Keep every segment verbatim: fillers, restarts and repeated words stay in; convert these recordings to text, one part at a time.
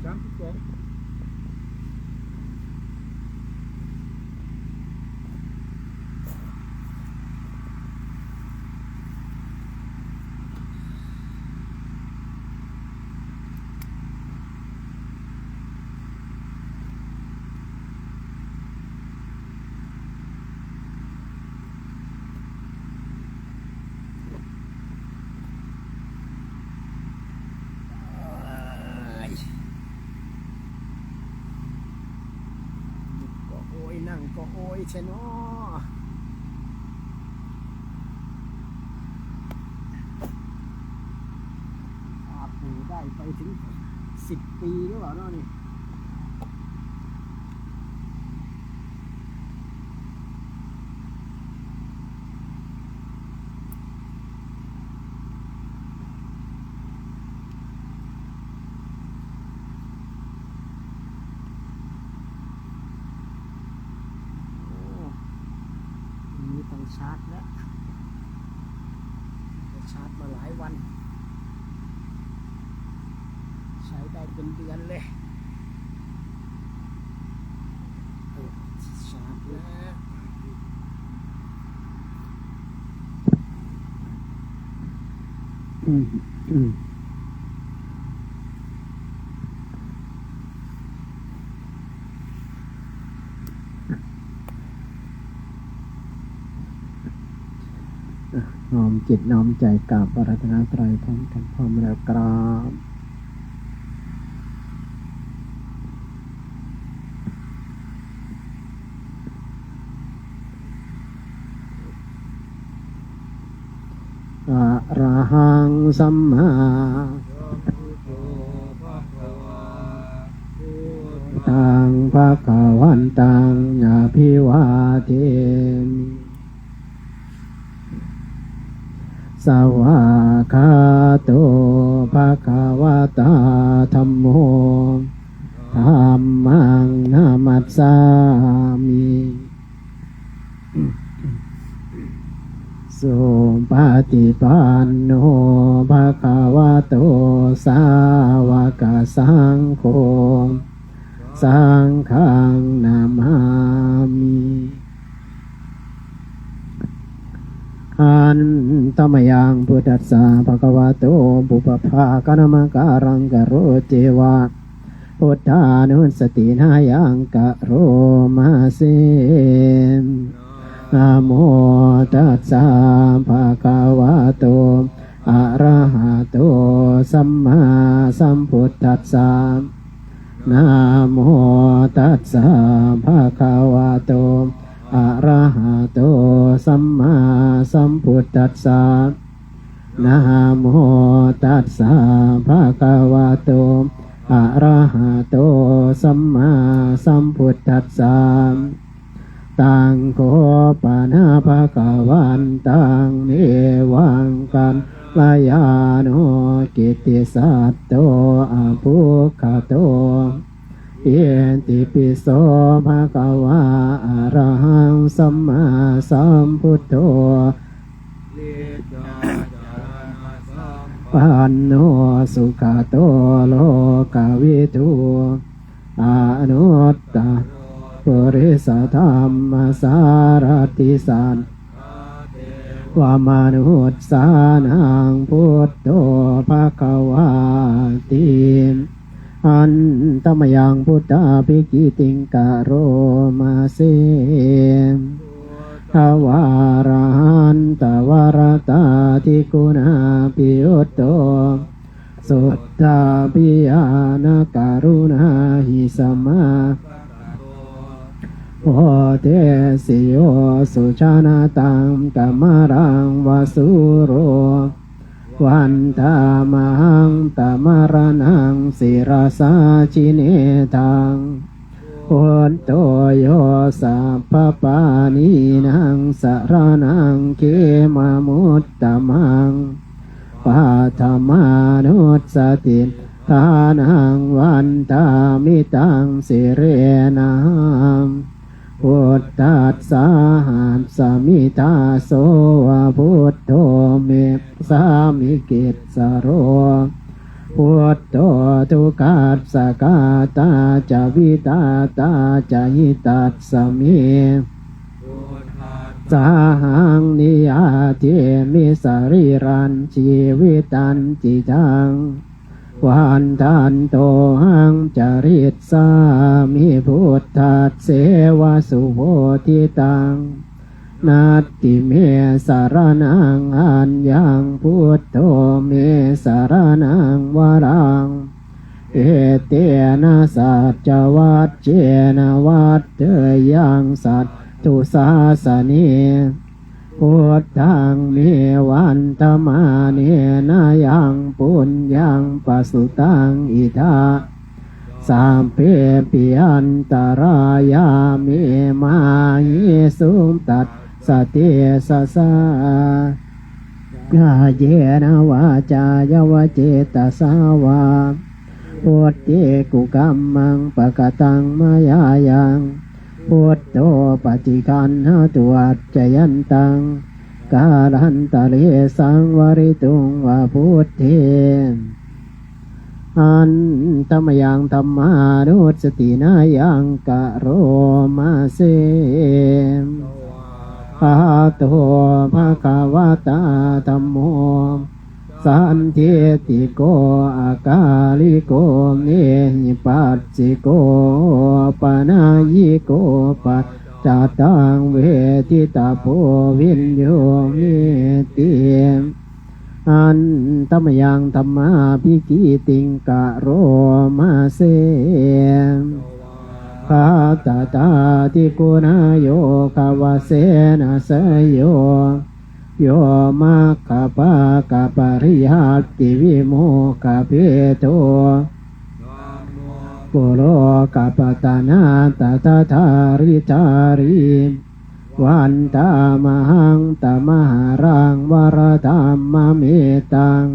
สามสิบสอง ก็โอย นั่งก็โอยแท้เนาะ อาบอยู่ได้ไปถึงสิบปีหรือเปล่าเนาะนี่ โอ้ อันนี้ต้องชาร์จแล้ว ชาร์จมาหลายวัน ใช้ได้เป็นเดือนเลย ชาร์จแล้ว อืม อืม น้อมจิตน้อมใจกราบพระรัตนตรัยพร้อมกัน พร้อมแล้วกราบ Arahaṃ sammā buddhaṃ bhagavantaṃ abhivādemi. Svākkhāto bhagavatā dhammo, dhammaṃ namassāmi. Supaṭipanno bhagavato sāvakasaṅgho, saṅghaṃ namāmi. Handa mayaṃ buddhassa bhagavato pubbabhāganamakāraṃ karoti va, buddhānussatinayaṃ karoma se. Namo tassa bhagavato arahato sammāsambuddhassa. Namo tassa bhagavato arahato sammāsambuddhassa. Namo tassa bhagavato arahato sammāsambuddhassa. Taṃ kho pana bhagavantaṃ evaṃ kalyāṇo kittisatto abbhuggato. Itipi so bhagavā arahaṃ sammāsambuddho, panno sugato lokavidū, anuttaro purisadammasārathi satthā devamanussānaṃ buddho bhagavāti. Handa mayaṃ buddhābhigītiṃ karoma se. Buddhavārahantavaratādiguṇābhiyutto, suddhābhiñāṇakaruṇāhi samā bodhesi yo sujanataṃ kamalaṃva sūro, vandāmahaṃ tamaraṇaṃ sirasā jinendaṃ. Buddho yo sabbapāṇīnaṃ saraṇaṃ khemamuttamaṃ, paṭhamānussatiṭṭhānaṃ vandāmi taṃ sirenahaṃ. Buddhassāhasmi dāso va buddho me sāmikissaro, Buddho dukkhassa ghātā ca vidhātā ca hitassa me. Buddhassāhaṃ niyyādemi sarīrañjīvitañcidaṃ. Vandantohaṃ carissāmi buddhasseva subodhitaṃ. Natthi me saraṇaṃ aññaṃ, buddho me saraṇaṃ varaṃ. Etena saccavajjena vaḍḍheyyaṃ satthu sāsane. Buddhaṃ me vandamānena yaṃ puññaṃ pasutaṃ idha, sabbepi antarāyā me māhesuṃ tassa tejasā. Kāyena vācāya va cetasā vā, buddhe kukammaṃ pakataṃ mayā yaṃ, buddho paṭiggaṇhatu accayantaṃ, kālantare saṃvarituṃ va buddhe. Handa mayaṃ dhammānussatinayaṃ karoma se. Svākkhāto bhagavatā dhammo, sandiṭṭhiko akāliko ehipassiko opanayiko paccattaṃ veditabbo viññūhīti. Handa mayaṃ dhammābhigītiṃ karoma se. Svākkhātatādiguṇayogavasena seyyo, yo maggapākapariyattivimokkhabhedo, dhammo kulokapatanā tadadhāridhārī, vandāmahaṃ tamaharaṃ varadhammametaṃ.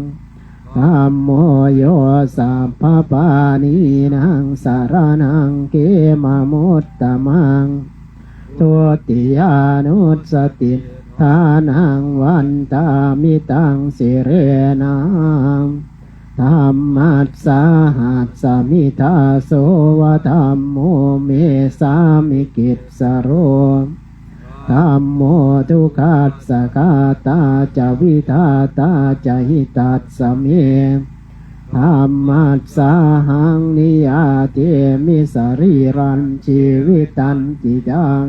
Dhammo yo sabbapāṇīnaṃ saraṇaṃ khemamuttamaṃ, dutiyānussatiṭṭhānaṃ vandāmi taṃ sirenaṃ. Dhammassāhasmi dāso va dhammo me sāmikissaro. Dhammo dukkhassa ghātā ca vidhātā ca hitassa me. Dhammassāhaṃ niyyādemi sarīrañjīvitañcidaṃ.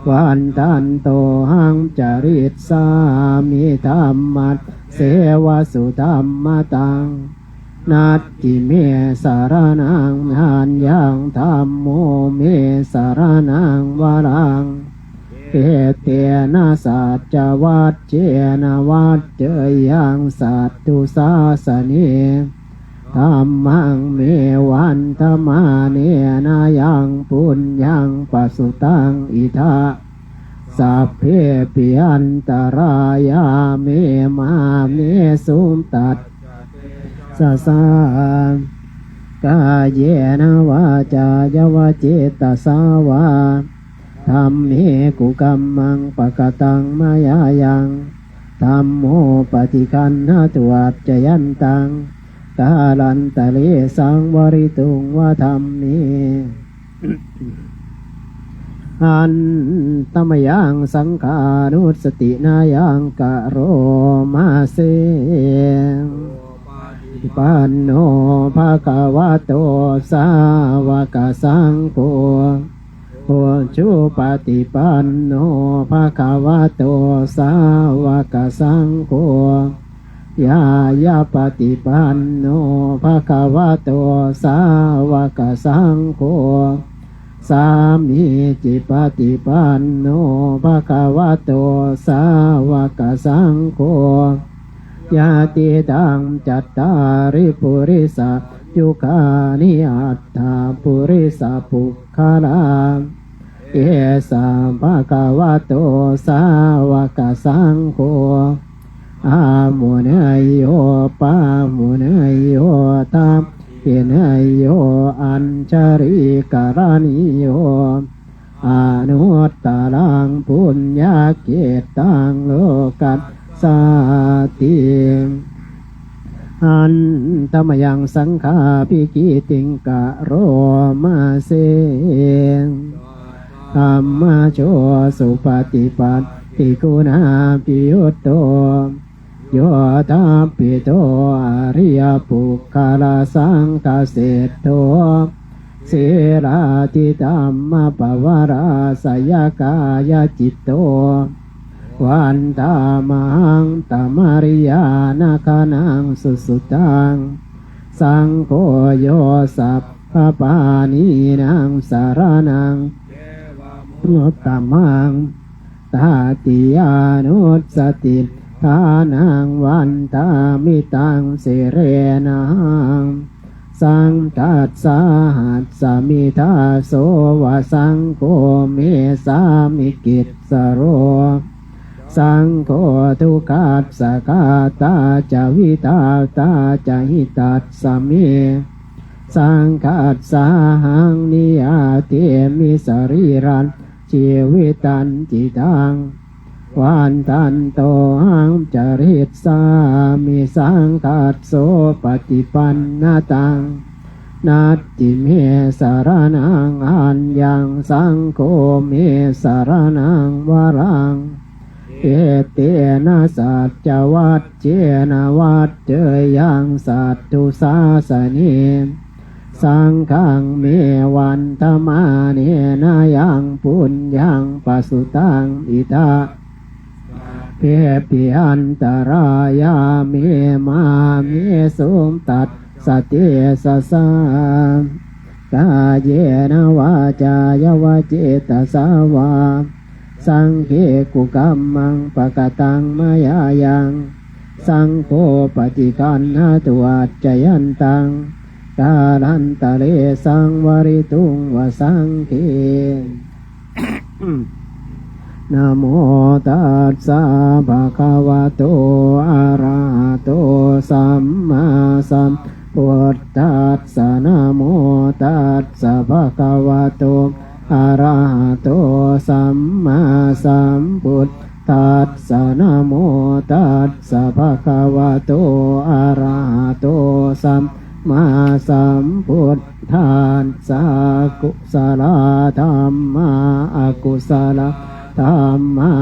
Vandantohaṃ carissāmi dhammasseva sudhammataṃ. Natthi me saraṇaṃ aññaṃ, dhammo me saraṇaṃ varaṃ. Etena saccavajjena vaḍḍheyyaṃ satthu sāsane. Dhammaṃ me vandamānena yaṃ puññaṃ pasutaṃ idha, sabbepi antarāyā me māhesuṃ tassa tejasā. Kāyena vācāya va cetasā vā, dhamme kukammaṃ pakataṃ mayā yaṃ, dhammo paṭiggaṇhatu accayantaṃ, kālantare saṃvarituṃ va dhamme. Handa mayaṃ saṅghānussatinayaṃ karoma se. Panno bhagavato sāvakasaṅgho, ujupaṭipanno bhagavato sāvakasaṅgho, ñāyapaṭipanno bhagavato sāvakasaṅgho, sāmīcipaṭipanno bhagavato sāvakasaṅgho, yadidaṃ cattāri purisayugāni aṭṭha purisapuggalā, esa bhagavato sāvakasaṅgho, āhuneyyo pāhuneyyo dakkhiṇeyyo añjalikaraṇīyo, anuttaraṃ puññakkhettaṃ lokassāti. Handa mayaṃ saṅghābhigītiṃ karoma se. Dhammajo supaṭipattiguṇābhiyutto, yoṭṭhabbidho ariyapuggalasaṅghaseṭṭho, sīlādidhammapavarāsayakāyacitto, vandāmahaṃ tamariyānagaṇaṃ susuddhaṃ. Saṅgho yo sabbapāṇīnaṃ saraṇaṃ uttamaṃ, tatiyānussatiṭṭhānaṃ vandāmi taṃ sirenahaṃ. Saṅghassāhasmi dāso va, saṅgho me sāmikissaro. Saṅgho dukkhassa ghātā ca vidhātā ca hitassa me. Saṅghassāhaṃ niyyādemi sarīrañjīvitañcidaṃ. Vandantohaṃ carissāmi saṅghassopaṭipannataṃ. Natthi me saraṇaṃ aññaṃ, saṅgho me saraṇaṃ varaṃ. Etena saccavajjena vaḍḍheyyaṃ satthu sāsane. Saṅghaṃ me vandamānena yaṃ puññaṃ pasutaṃ idha, sabbepi antarāyā me māhesuṃ tassa tejasā. Kāyena vācāya va cetasā vā, saṅghe kukammaṃ pakataṃ mayā yaṃ, saṅgho paṭiggaṇhatu accayantaṃ, kālantare saṃvarituṃ va saṅghe. Namo tassa bhagavato arahato sammāsambuddhassa. Namo tassa bhagavato arahato sammāsambuddhassa. Namo tassa bhagavato arahato sammāsambuddhassa. Kusalā dhammā akusalā dhammā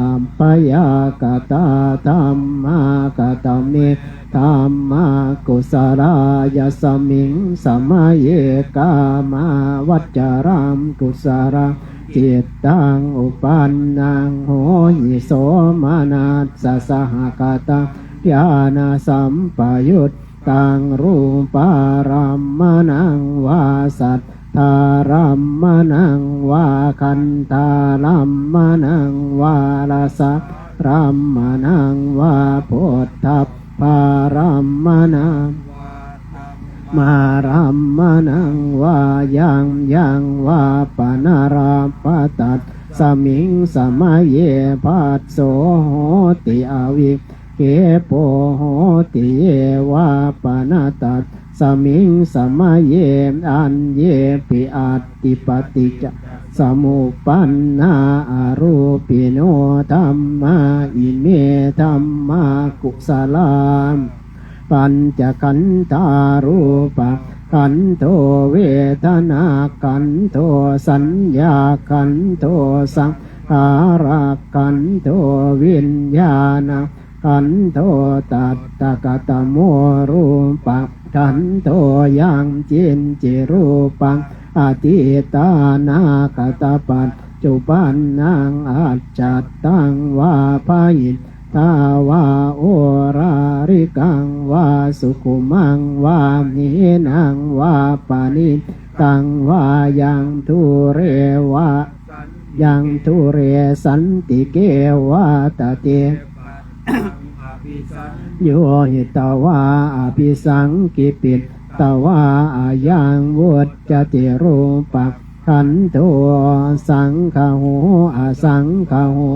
abyākatā dhammā. Katame dhammā kusalā? Yasmiṃ samaye kāmāvacaraṃ kusalaṃ cittaṃ uppannaṃ hohi somanassasahagataṃ ñāṇasampayuttaṃ rūpārammaṇaṃ vā saddārammaṇaṃ vā gandhārammaṇaṃ vā rasārammaṇaṃ vā phoṭṭhabbārammaṇaṃ vā dhammārammaṇaṃ vā yaṃ yaṃ vā panārabbha, tasmiṃ samaye phasso hoti avikkhepo hoti. Ye vā pana tasmiṃ samaye aññepi atthi paṭicca samuppannā arūpino dhammā ime dhammā kusalā. Pañcakkhandhā rūpakkhandho vedanākkhandho saññākkhandho saṅkhārakkhandho viññāna khandho. Tattha katamo rūpakkhandho? Yaṅkiñci rūpaṃ atītānāgatapaccuppannāṃ ajjhattaṃ vā bahiddhā vā oḷārikaṃ vā sukhumaṃ vā hīnaṃ vā paṇītaṃ vā yaṃ dūre vā yaṃ dūre santike vā tadeva yuhitvā abhisaṅkhipitvā ayaṃ vuccati rūpakkhandho. Saṅgaho asaṅgaho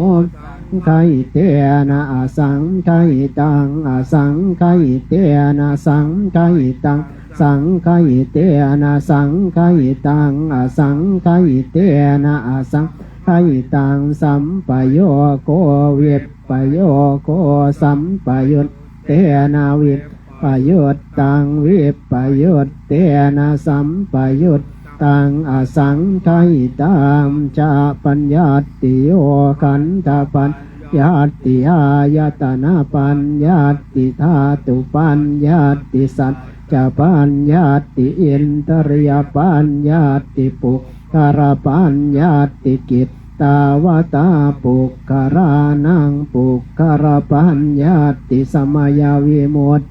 saṅgahitena asaṅgahitaṃ asaṅgahitena saṅgahitaṃ saṅgahitena saṅgahitaṃ asaṅgahitena asaṅgahitaṃ sampayogo vippayogo sampayuttena vip sampayuttaṃ vippayuttena sampayuttaṃ asaṅgahitaṃ ca paññattiyo khandhapaññatti āyatanapaññatti dhātupaññatti saccapaññatti indriyapaññatti puggalapaññatti. Kittāvatā puggalānaṃ puggalapaññatti? Samayavimutto,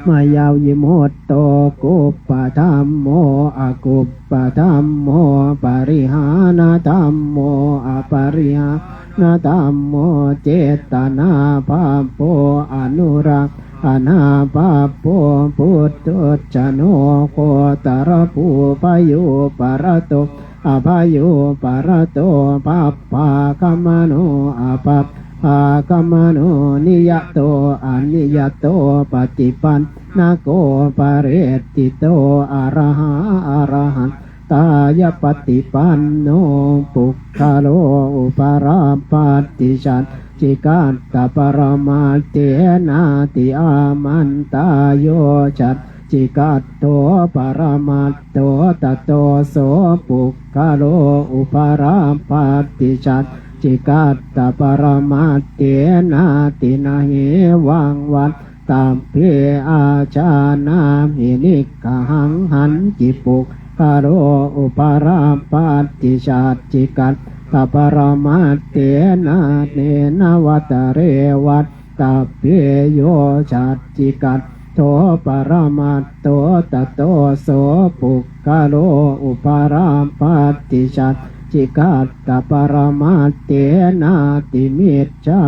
asamayavimutto, kuppadhammo, akuppadhammo, parihānadhammo, aparihānadhammo, cetanābhabbo, anurakkhanābhabbo, puthujjano, gotrabhū, bhayūparato, abhayūparato, bhabbāgamano, abhabbāgamano, niyato, aniyato, paṭipannako, phaleṭṭhito, arahā, arahattāya paṭipanno, puggalo upalabbhati saccikaṭṭhaparamaṭṭhenāti? Āmantā. Yo saccikaṭṭho paramaṭṭho tato so puggalo upalabbhati saccikaṭṭhaparamaṭṭhenāti? Na hevaṃ vattabbe. Ājānāhi niggahaṃ. Hañci puggalo upalabbhati saccikaṭṭhaparamaṭṭhenāti? Neva tare vat tabbe. Yo saccikaṭṭho paramaṭṭho tato so puggalo upalabbhati saccikaṭṭhaparamaṭṭhenāti? Micchā.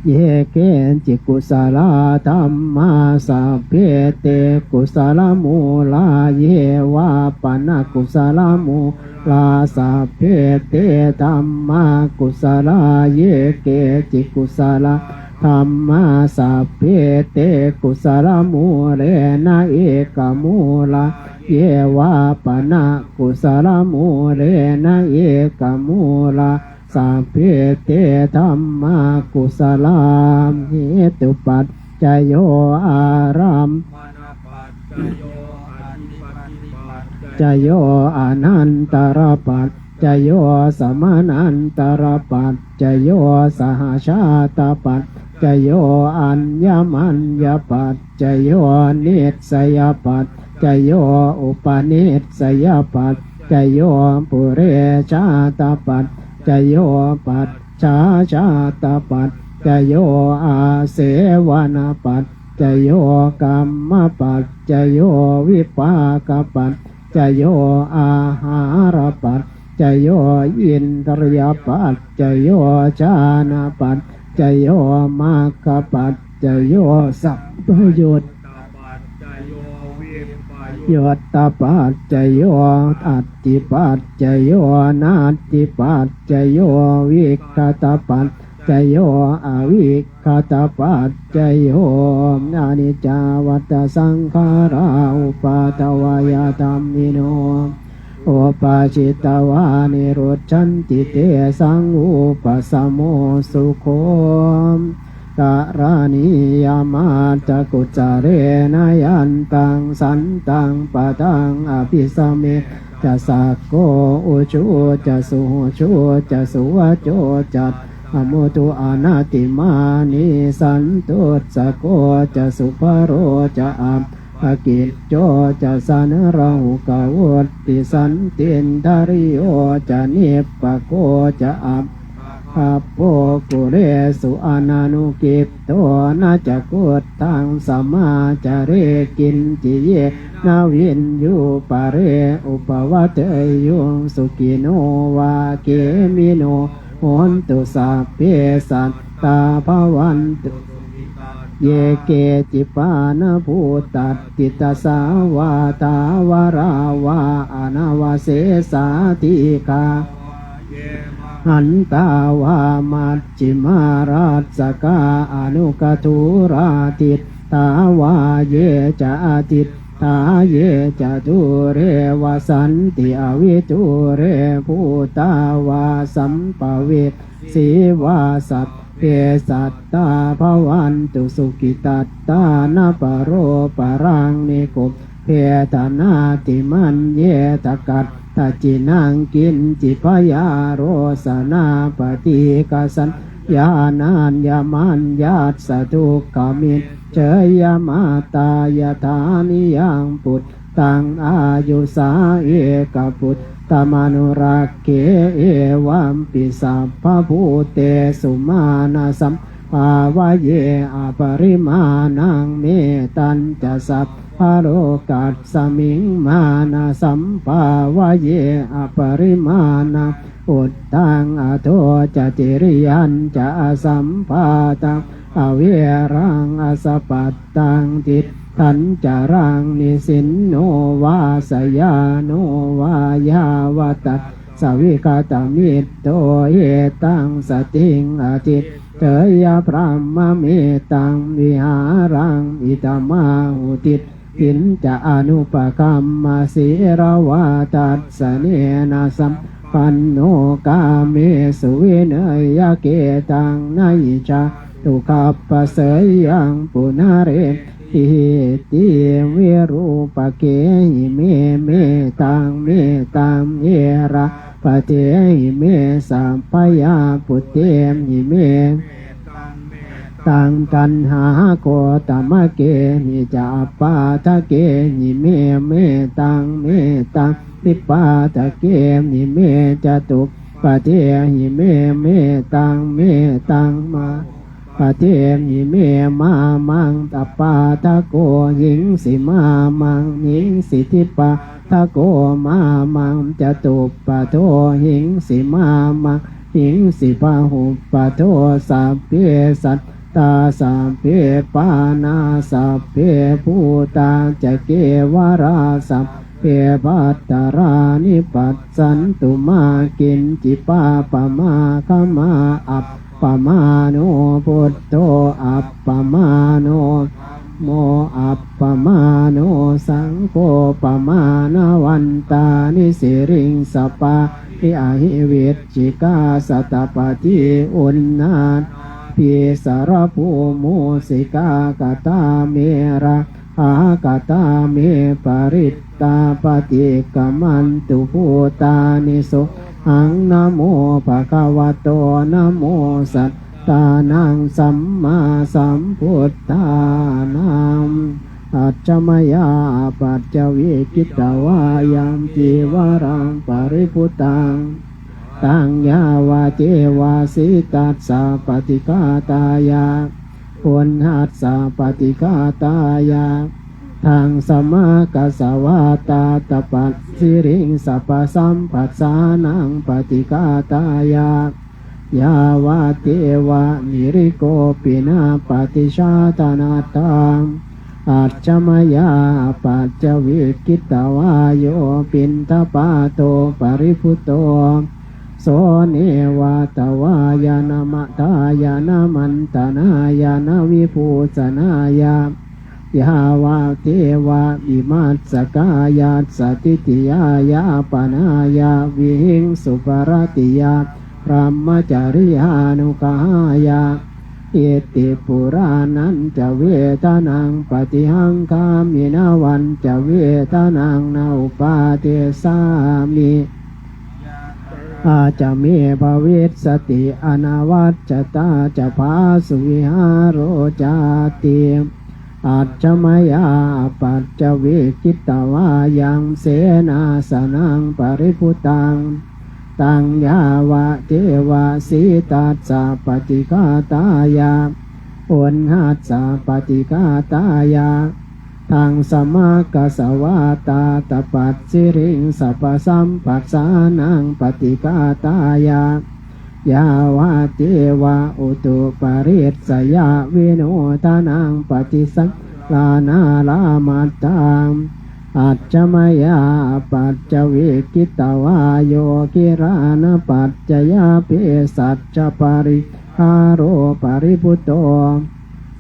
Ye keci kusalā dhammā sabbe te kusalamūlā. Ye vā pana kusalamū lā sabbe te dhammā kusalā. Ye keci kusalā dhammā sabbe te kusalamūlena ekamūlā. Ye vā pana kusalamūlena ekamūlā sabbe te dhammā kusalā. Hetupaccayo āram paccayo, anantarapaccayo, samanantarapaccayo, sahajātapaccayo, aññamaññapaccayo, nissayapaccayo, upanissayapaccayo, purejātapaccayo, pacchājātapaccayo, āsevanapaccayo, kammapaccayo, vipākapaccayo, āhārapaccayo, indriyapaccayo, jhānapaccayo, maggapaccayo, sampayut yuttapaccayo, atthipaccayo, natthipaccayo, vigatapaccayo, avigatapaccayo. Aniccā vata saṅkhārā, uppādavayadhammino, uppajjitvā nirujjhanti, tesaṃ vūpasamo sukho. Karaṇīyamatthakusalena, yantaṃ santaṃ padaṃ abhisamecca, sakko ujū ca suhujū ca, suvaco cassa mudu anatimānī, santussako ca subharo ca, appakicco ca sallahukavutti, santindriyo ca nipako ca, ap gabbho kulesu ananugiddho. Na ca khuddaṃ samācare kiñci, yena viññū pare upavadeyyuṃ. Sukhino vā khemino hontu, sabbe sattā bhavantu. Ye keci pāṇabhūtatthi, tasā vā thāvarā vā anavasesā, dīghā mahantā vā, maj jhimā rassakā aṇukathūlā, diṭṭhā vā ye ca adiṭṭhā tā ye ca dūre vasanti avidūre, bhūtā vā sampavedī sī vā, sabbe sattā bhavantu sukhitattā. Na paro paraṃ nikubbetha, nātimaññetha katthaci naṃ kiñci, byārosanā paṭīghasaññā nāññamaññassa dukkhamicceyya. Mātā yathā niyaṃ put taṃ āyusā ekaputtamanurakkhe, evampi sabbabhūtesu mānasambhāvaye aparimāṇaṃ. Mettañca sabbalokasmiṃ mānasambhāvaye aparimāṇaṃ, uddhaṃ adho ca tiriyañca asambādhaṃ averaṃ asapat taṃ. Tiṭṭhañcaraṃ nisinno vā sayāno vā yāvatassa vigatamiddho, etaṃ satiṃ adhiṭṭheyya, brahmametaṃ vihāraṃ idhamāhu. Diṭṭhiñca anupagamma sīlavā dassanena sampanno, kāmesu vineyya gedhaṃ, na hi jātu gabbhaseyyaṃ punaretīti. Virūpakkhehi me mettaṃ, mettaṃ erāpathehi me sabbaya puttehi me, taṃ taṇhāgotamakkehi ca appādakehi me mettaṃ, mettaṃ dipādakehi me catuppadehi me mettaṃ, mettaṃ mahuppadehi me. Mā maṃ appādako hingsi, mā maṃ hingsi dipādako, mā maṃ catuppado hingsi, mā maṃ hingsi bahuppado. Sabbe sattā sabbe pāṇā, sabbe bhūtā ca kevalā, sabbe bhadrāni passantu, mā kiñci pāpamāgamā. Appamāṇo buddho, appamāṇo dhammo, appamāṇo saṅgho, pamāṇavantāni siriṃsapāni, ahi vicchikā satapadī uṇṇānābhī sarabū mūsikā. Katā me rājā, katā me parittā, paṭikkamantu bhūtāni, sohaṃ namo bhagavato, namo sattannaṃ sammāsambuddhānaṃ. Ajjhamāyā paccavekkhitvā yaṃ cīvaraṃ paribhuttaṃ, taṃ yāvadeva sītassa paṭighātāya, uṇhassa paṭighātāya, ḍaṃsamakasavātātapasiriṃ sapasamphassānaṃ paṭighātāya, yāvadeva hirikopinapaṭicchādanatthaṃ. Ajjhamāyā paccavekkhitvā yo piṇḍapāto paribhutto, so neva davāya na madāya na maṇḍanāya na vibhūsanāya, yāvadeva imassa kāyassa ṭhitiyā yāpanāya vihiṃsuparatiyā brahmacariyānuggahāya. Iti purāṇañca vedanaṃ paṭihaṅkhāmi, navañca vedanaṃ na uppādessāmi, yatrā ca me bhavissati anavajjatā ca phāsuvihāro cāti. Ajjhamāyā paccavekkhitvā yaṃ senāsanaṃ paribhuttaṃ, taṃ yāvadeva sītassa paṭighātāya, uṇhassa paṭighātāya, ḍaṃsamakasavātātapasiriṃ sapasamphassānaṃ paṭighātāya, yāvadeva utuparissayavinodanaṃ paṭisallānārāmatthaṃ. Ajjhamāyā paccavekkhitvā yo gilānapaccayabhesajjaparihāro paribhutto,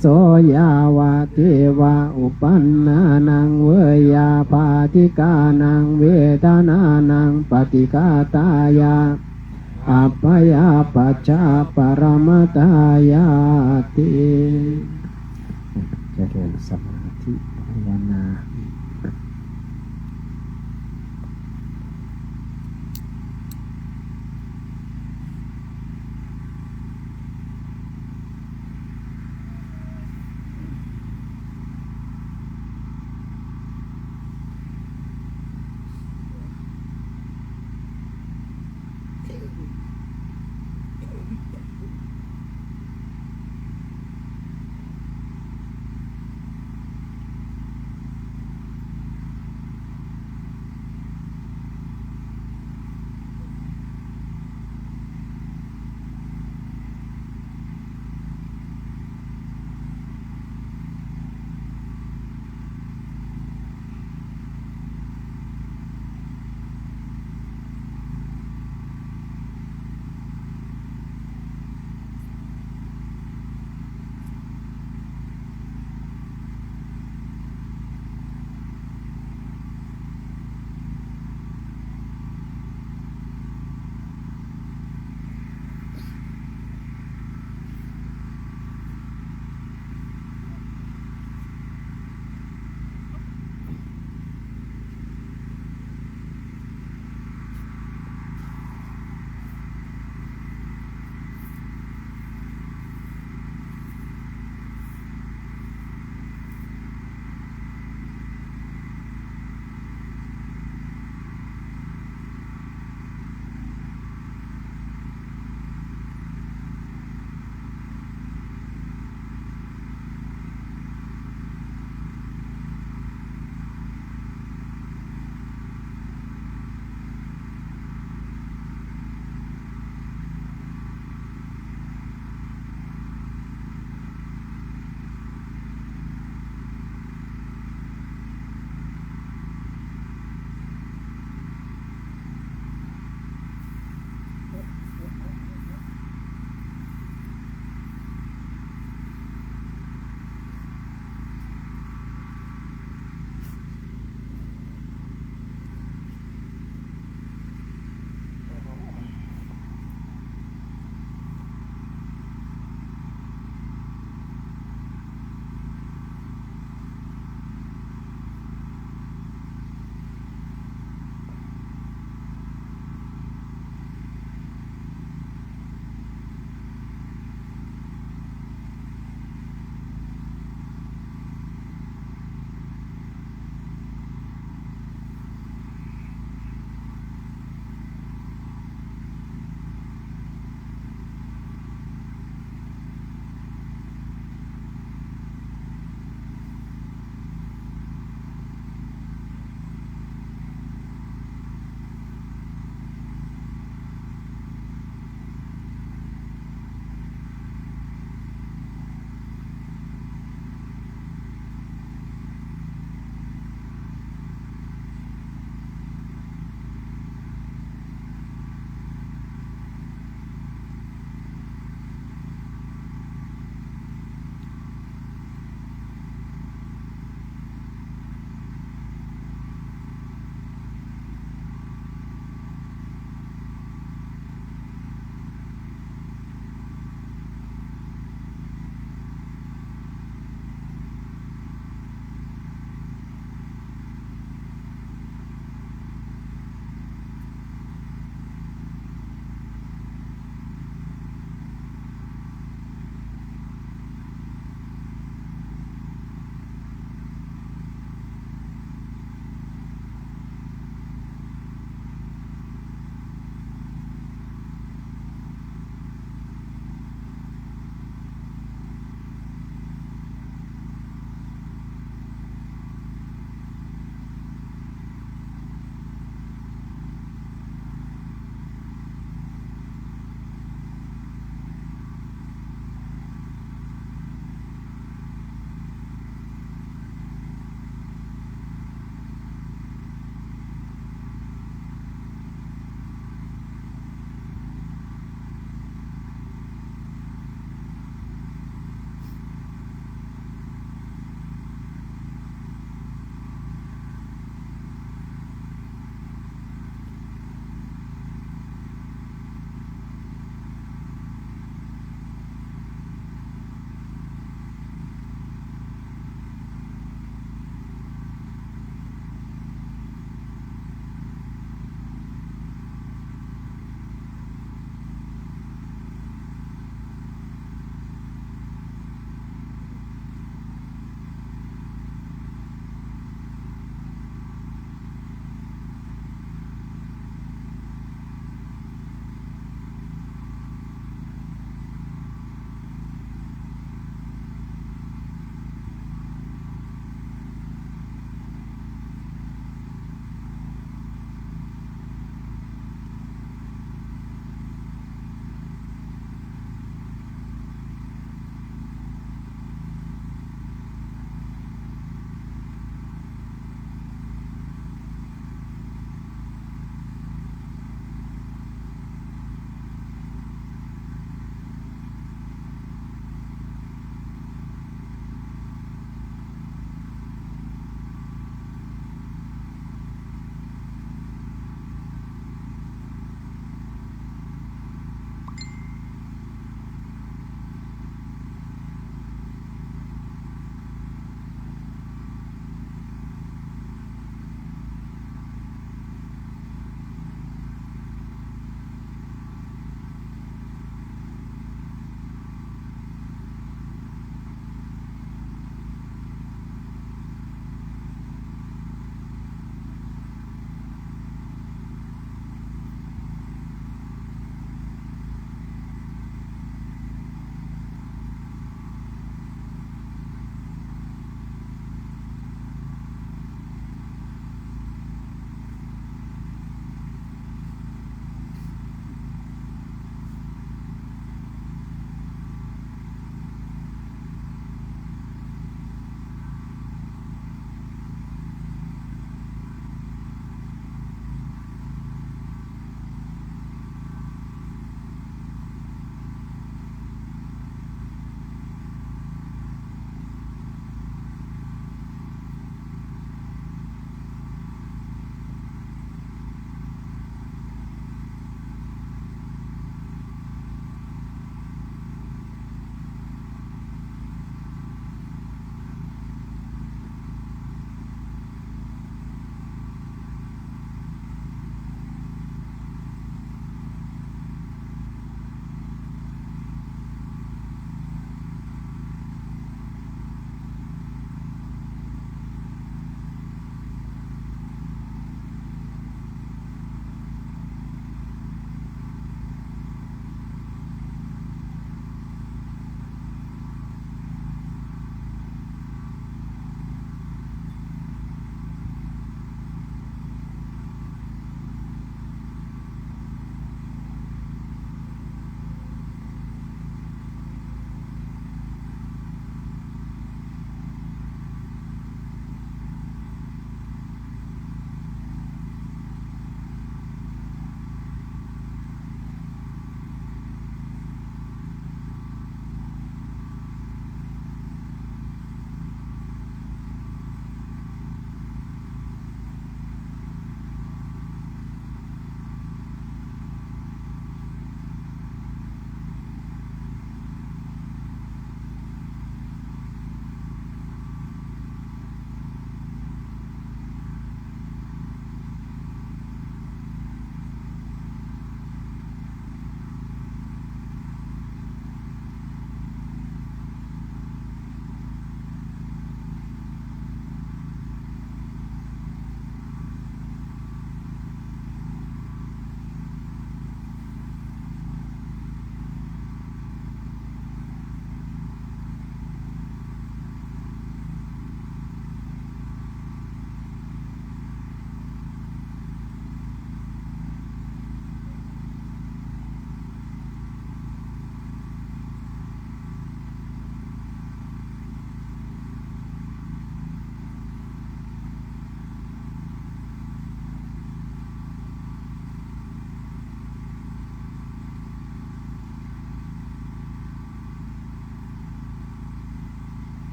so yāvadeva uppannānaṃ veyyābādhikānaṃ vedanānaṃ paṭighātāya abyāpajjhaparamatāyāti. เจริญสมาธิภาวนา Thank you.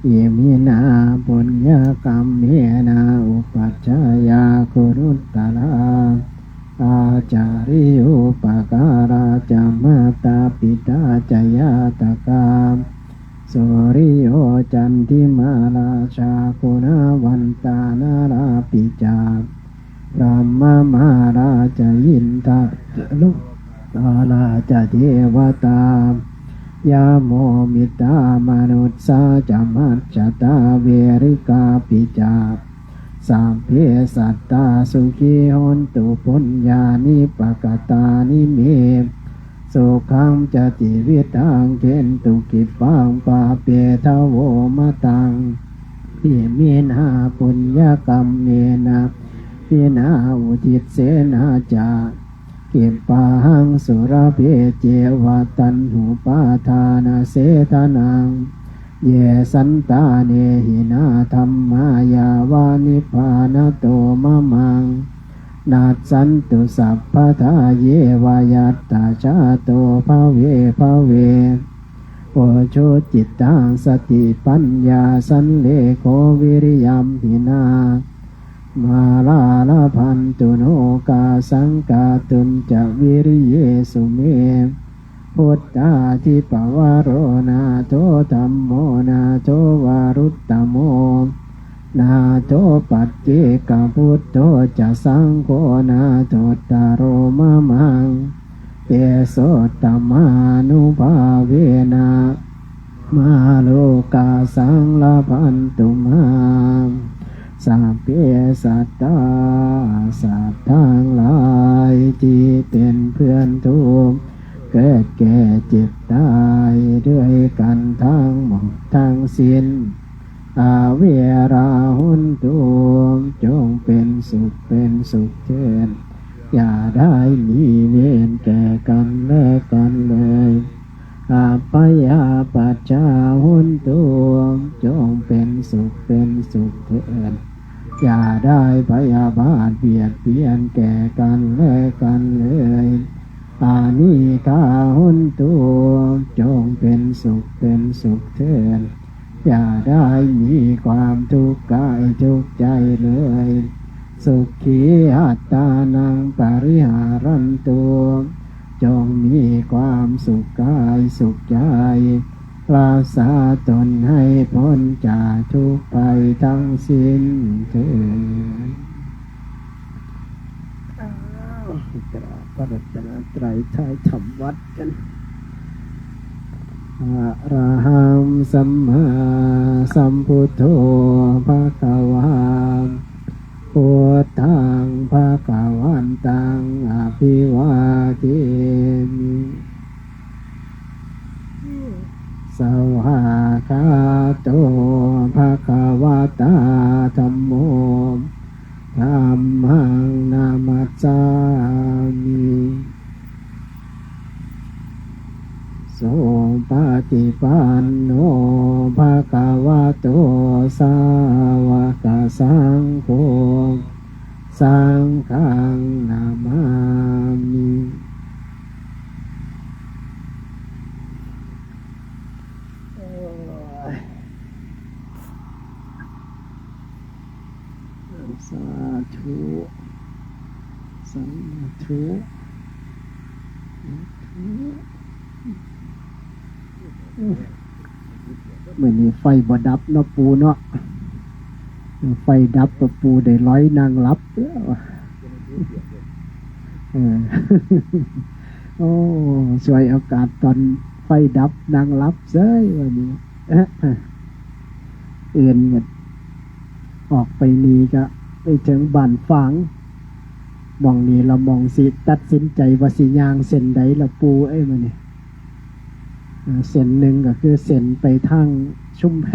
Iminā puññakammena upajjhāyā guṇuttarā, ācariyūpakārā ca mātā pitā ca ñātakā, suriyo candimā rājā guṇavantā narāpi ca, brahmamārā ca indā ca lokapālā ca devatā, yamo mittā manussā ca majjhattā verikāpi ca, sabbe sattā sukhī hontu puññāni pakatāni me, sukhañca tividhaṃ dentu khippaṃ pāpetha vo mataṃ. Iminā puññakammena iminā uddissena ca khippāhaṃ sulabhe ceva taṇhupādānachedanaṃ, ye santāne hinā dhammā yāva nibbānato mamaṃ, nassantu sabbadā yeva yattha jāto bhave bhave. Ujucittaṃ satipaññā sallekho viriyamhinā, mārā labhantu nokāsaṃ kātuñca viriyesu me. Buddhādhipavaro nātho, dhammo nātho varuttamo, nātho paccekabuddho ca, saṅgho nāthottaro mamaṃ. Tesottamānubhāvena mārokāsaṃ labhantu mā. Sabbe sattā,สัตว์ทั้งหลายที่เป็นเพื่อนทุกข์ เกิดแก่เจ็บตายด้วยกันทั้งหมดทั้งสิ้น averā hontu จงเป็นสุขเป็นสุขเถิด อย่าได้มีเวรแก่กันและกันเลย abyāpajjhā hontu จงเป็นสุขเป็นสุขเถิด อย่าได้พยาบาทเบียดเบียนแก่กันและกันเลย anīghā hontu จงเป็นสุขเป็นสุขเถิด อย่าได้มีความทุกข์กายทุกข์ใจเลย sukhī attānaṃ pariharantu จงมีความสุขกายสุขใจ รักษาตนให้พ้นจากทุกข์ภัยทั้งสิ้นเถิด อ้าว กราบพระรัตนตรัย ถ่ายทำวัดกัน arahaṃ sammāsambuddho bhagavā, buddhaṃ bhagavantaṃ abhivādemi. Svākkhāto bhagavatā dhammo, dhammaṃ namassāmi. Supaṭipanno bhagavato sāvakasaṅgho, saṅghaṃ namāmi. สาธุ สาธุ สาธุ มื้อนี้ไฟบ่ดับเนาะปู่เนาะ ไฟดับก็ปู่ได้ลอยนั่งหลับแล้ว เออ โอ้ ฉวยโอกาสตอนไฟดับนั่งหลับเซ้ยวันนี้ อื่นก็ออกไปนี่ก็ไปถึงบ้านฝาง หม่องนี้ละหม่องสิตัดสินใจว่าสิย่างเส้นใดละปู่เอ้ยมื้อนี้ อ่า เส้นหนึ่งก็คือเส้นไปทางชุมแพ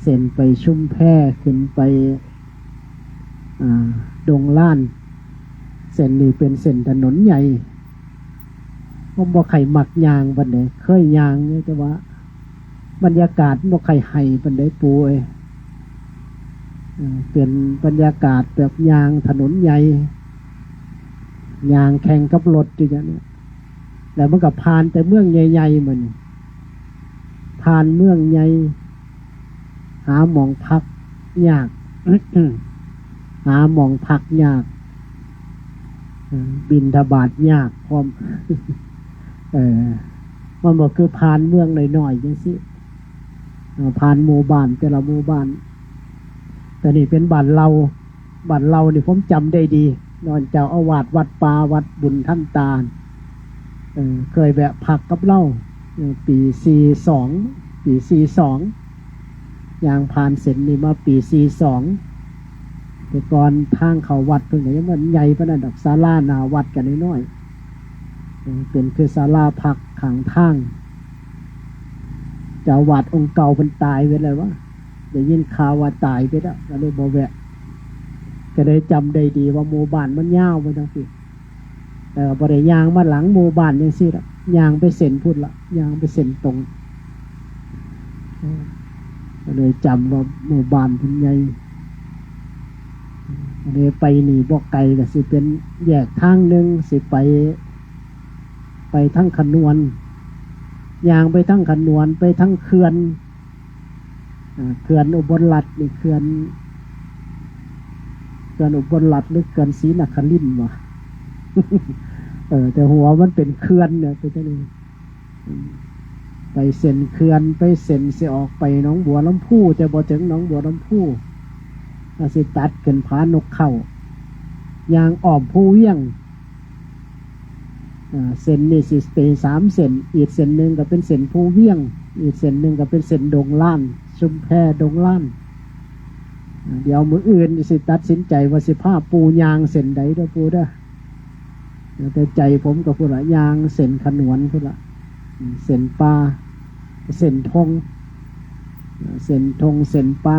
เส้นไปชุมแพ ขึ้นไป อ่า ดงล้าน เส้นนี้เป็นเส้นถนนใหญ่ ผมบ่ค่อยมักย่างปานใด เคยย่างอยู่ แต่ว่าบรรยากาศบ่ค่อยให้ปานใดปู่เอ้ย เออ เป็นบรรยากาศแบบย่างถนนใหญ่ ย่างแข่งกับรถอยู่อย่างเนี้ย แล้วมันก็ผ่านแต่เมืองใหญ่ๆ มื้อนี้ ผ่านเมืองใหญ่ หาหม่องพักยาก หาหม่องพักยาก เออ บิณฑบาตยากพร้อม เออ มันบ่คือผ่านเมืองน้อยๆจังซี้ เออ ผ่านหมู่บ้านแต่ละหมู่บ้าน แต่นี่เป็นบ้านเรา บ้านเรานี่ผมจำได้ดี นอนเจ้าอาวาสวัดป่าวัดบุญทันตา เออ เคยแวะพักกับเรา เออ ปีสี่สอง ปีสี่สอง ย่างผ่านเส้นนี้มาปีสี่สอง แต่ก่อนทางเข้าวัดเพิ่นก็ยังบ่ใหญ่ปานนั้นดอก ศาลาหน้าวัดก็น้อยๆ เออ เป็นคือศาลาพักข้างทาง เจ้าอาวาสองค์เก่าเพิ่นตายไปแล้ววะ ได้ยินข่าวว่าตายไปแล้ว ก็เลยบ่แวะ ก็เลยจำได้ดีว่าหมู่บ้านมันยาวไปจังซี้ แต่ว่าบ่ได้ย่างมาหลังหมู่บ้านจังซี้ละ ย่างไปเส้นพุ้นละ ย่างไปเส้นตรง เออ ก็เลยจำว่าหมู่บ้านเพิ่นใหญ่ ก็เลยไปนี่บ่ไกล ก็สิเป็นแยกทางหนึ่ง สิไป ไปทางขนวน ย่างไปทางขนวน ไปทางเขื่อน อ่า เขื่อนอุบลรัตน์นี่ เขื่อน เขื่อนอุบลรัตน์หรือเขื่อนศรีนครินทร์วะ เออ แต่หัวมันเป็นเขื่อนเนี่ย เป็นจังนี้ อืม ไปเส้นเขื่อน ไปเส้นสิออกไปหนองบัวลำพู แต่บ่ถึงหนองบัวลำพู ก็สิตัดขึ้นผานกเขา ย่างอ้อมภูเวียง อ่า เส้นนี่สิเป็นสามเส้น อีกเส้นหนึ่งก็เป็นเส้นภูเวียง อีกเส้นหนึ่งก็เป็นเส้นดงล้าน ชุมแพดงล้าน อ่า เดี๋ยวมื้ออื่นสิตัดสินใจว่าสิพาปู่ย่างเส้นใดเด้อปู่เด้อ แต่ใจผมก็พุ้นละ ย่างเส้นขนวนพุ้นละ อืม เส้นป่า เส้นธง เส้นธง เส้นป่า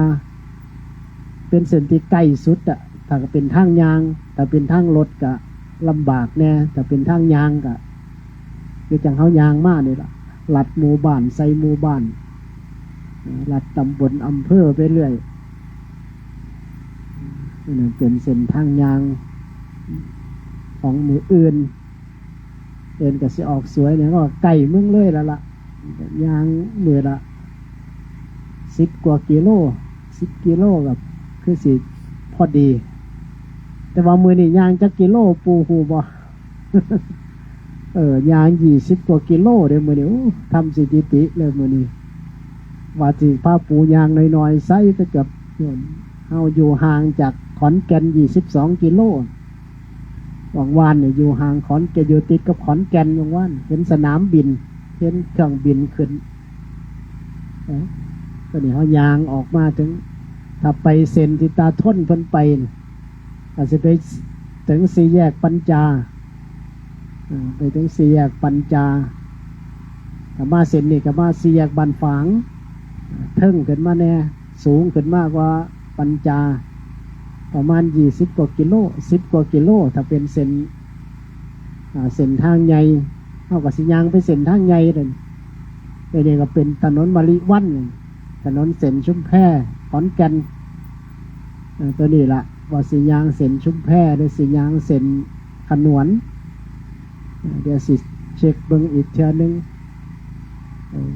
เป็นเส้นที่ใกล้สุดอะ ถ้าเป็นทางย่าง ถ้าเป็นทางรถก็ลำบากแน่ ถ้าเป็นทางย่างก็ คือจั่งเฮาย่างมานี่ล่ะ ลัดหมู่บ้านใส่หมู่บ้าน ลัดตำบลอำเภอไปเรื่อย นั่นเป็นเส้นทางย่างของมื้ออื่น เอิ้นก็สิออกสวยเนี่ย ก็ใกล้เมืองเลยแล้วล่ะ ย่างมื้อละสิบกว่ากิโล สิบกิโลก็คือสิพอดี แต่ว่ามื้อนี้ย่างจักกิโลปู่ฮู้บ่ เออ ย่างยี่สิบกว่ากิโลเด้มื้อนี้ โอ้ ทำสถิติเลยมื้อนี้ ว่าสิพาปู่ย่างน้อยๆ ใส่ไปกับ เฮาอยู่ห่างจากขอนแก่นยี่สิบสองกิโล หว่างวานเนี่ยอยู่ห่างขอนแก่น อยู่ติดกับขอนแก่น หว่างวานเห็นสนามบิน เห็นเครื่องบินขึ้น เอ้า ตอนนี้เฮาย่างออกมาถึง ถ้าไปเส้นที่ตาทนเพิ่นไปน่ะ อาจสิไปถึงสี่แยกปัญจา อ่า ไปถึงสี่แยกปัญจา ถ้ามาเส้นนี้ก็มาสี่แยกบ้านฝาง อ่า เทิงขึ้นมาแน่ สูงขึ้นมากกว่าปัญจา ประมาณยี่สิบกว่ากิโล สิบกว่ากิโล ถ้าเป็นเส้น อ่า เส้นทางใหญ่ เฮาก็สิย่างไปเส้นทางใหญ่นั่น ไอ้นี่ก็เป็นถนนมะลิวัน ถนนเส้นชุมแพ ขอนแก่น อ่า ตัวนี้ละ ว่าสิย่างเส้นชุมแพ หรือสิย่างเส้นขนวน อ่า เดี๋ยวสิเช็คเบิ่งอีกเทื่อหนึ่ง เออ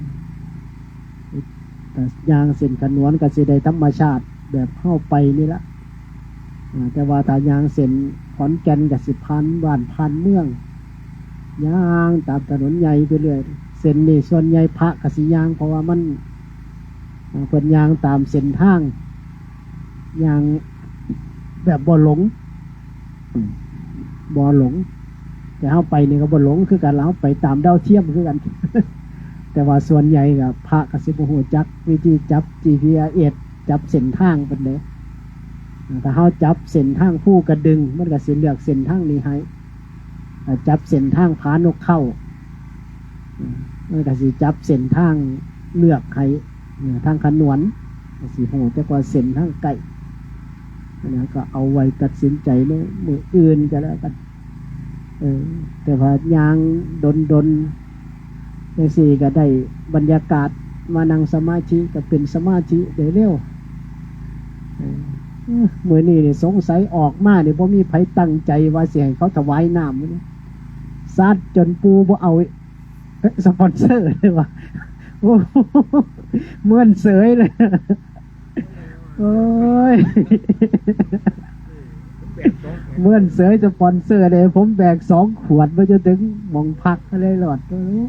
แต่ย่างเส้นขนวนก็สิได้ธรรมชาติแบบเฮาไปนี่ละ อ่า แต่ว่าถ้าย่างเส้นขอนแก่นก็สิผ่านบ้านผ่านเมือง ย่างตามถนนใหญ่ไปเรื่อย เส้นนี้ส่วนใหญ่พระก็สิย่าง เพราะว่ามัน อ่า เพิ่นย่างตามเส้นทาง ย่างแบบบ่หลง อืม บ่หลง แต่เฮาไปนี่ก็บ่หลงคือกัน เฮาไปตามดาวเทียมคือกัน แต่ว่าส่วนใหญ่ก็พระก็สิบ่ฮู้จักวิธีจับ จีพีเอส จับเส้นทางปานใด อ่า ถ้าเฮาจับเส้นทางภูกระดึง มันก็สิเลือกเส้นทางนี้ให้ อ่า จับเส้นทางผานกเขา อืม มันก็สิจับเส้นทางเลือกให้ เอ่อ ทางขนวน ก็สิฮู้จักว่าเส้นทางใกล้ อันนั้นก็เอาไว้ตัดสินใจในมื้ออื่นก็แล้วกัน เออ แต่ว่าย่างดนๆ จังซี้ก็ได้บรรยากาศ มานั่งสมาธิก็เป็นสมาธิได้เร็ว เออ มื้อนี้นี่สงสัยออกมานี่บ่มีไผตั้งใจว่าสิให้เขาถวายน้ำมื้อนี้ ซัดจนปู่บ่เอา เอ๊ะ สปอนเซอร์เลยว่ะ โอ้ เมินเสยเลย โอ้ย เมื่อนเสยสปอนเซอร์เลย ผมแบกสองขวดมาจนถึงหม่องพักเลยหลอด โอ้ย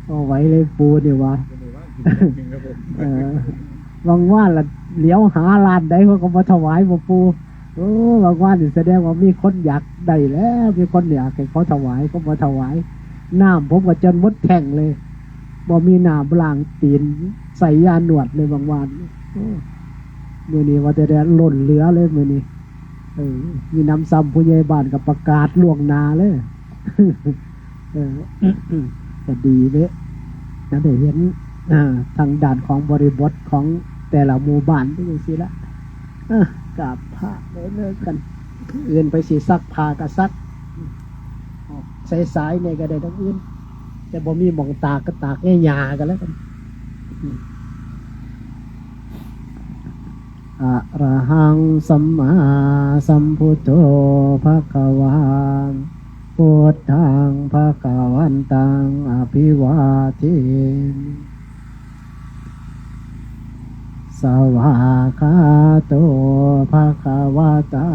เอาไหวเลยปู่นี่วะ เออ บางว่าละเหลียวหาร้านใดเขาก็มาถวายบ่ปู่ โอ้ บางว่านี่แสดงว่ามีคนอยากได้แล้ว มีคนอยากให้เขาถวาย เขามาถวาย น้ำผมก็จนหมดแท่งเลย บ่มีน้ำล้างตีน ใส่ยาหนวดเลยบางวัน โอ้ มื้อนี้ว่าแต่ได้ล้นเหลือเลยมื้อนี้ เออ มีน้ำซ้ำผู้ใหญ่บ้านก็ประกาศล่วงหน้าเลย เออ ก็ดีเด้ ก็ได้เห็น อ่า ทางด้านของบริบทของแต่ละหมู่บ้านเป็นจังซี่ละ เออ กราบพระเด้อกัน อื่นไปสิซักผ้าก็ซัก สายๆ เนี่ยก็ได้ทั้งอื่น แต่บ่มีหม่องตากก็ตากในหญ้ากันแล้วกัน Arahaṃ sammāsambuddho bhagavā. Buddhaṃ bhagavantaṃ abhivādemi. Svākkhāto bhagavatā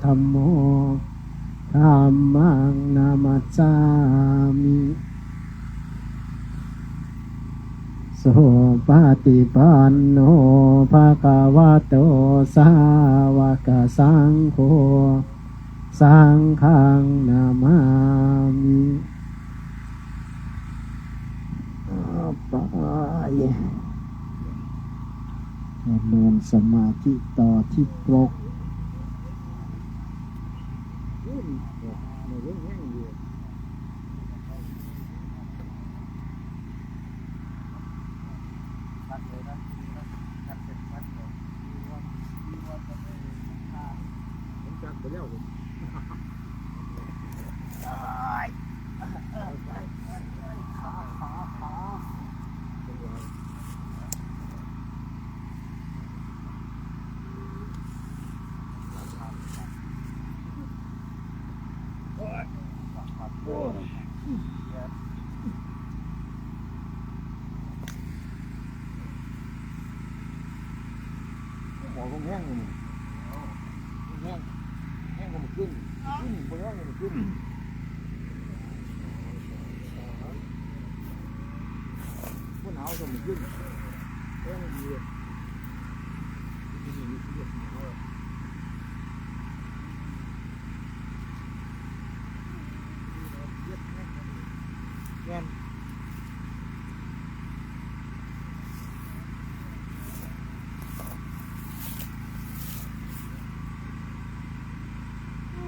dhammo. Dhammaṃ namassāmi. Supaṭipanno bhagavato sāvakasaṅgho. Saṅghaṃ namāmi. ไป เจริญสมาธิต่อที่ปรก ผมจักไปแล้วผม หมอคงแห้งอยู่นี่ แห้ง แห้งกว่าเมื่อคืน ขึ้นบ่แห้งกว่าเมื่อคืน บ่หนาวกว่าเมื่อคืน แห้งดีเลย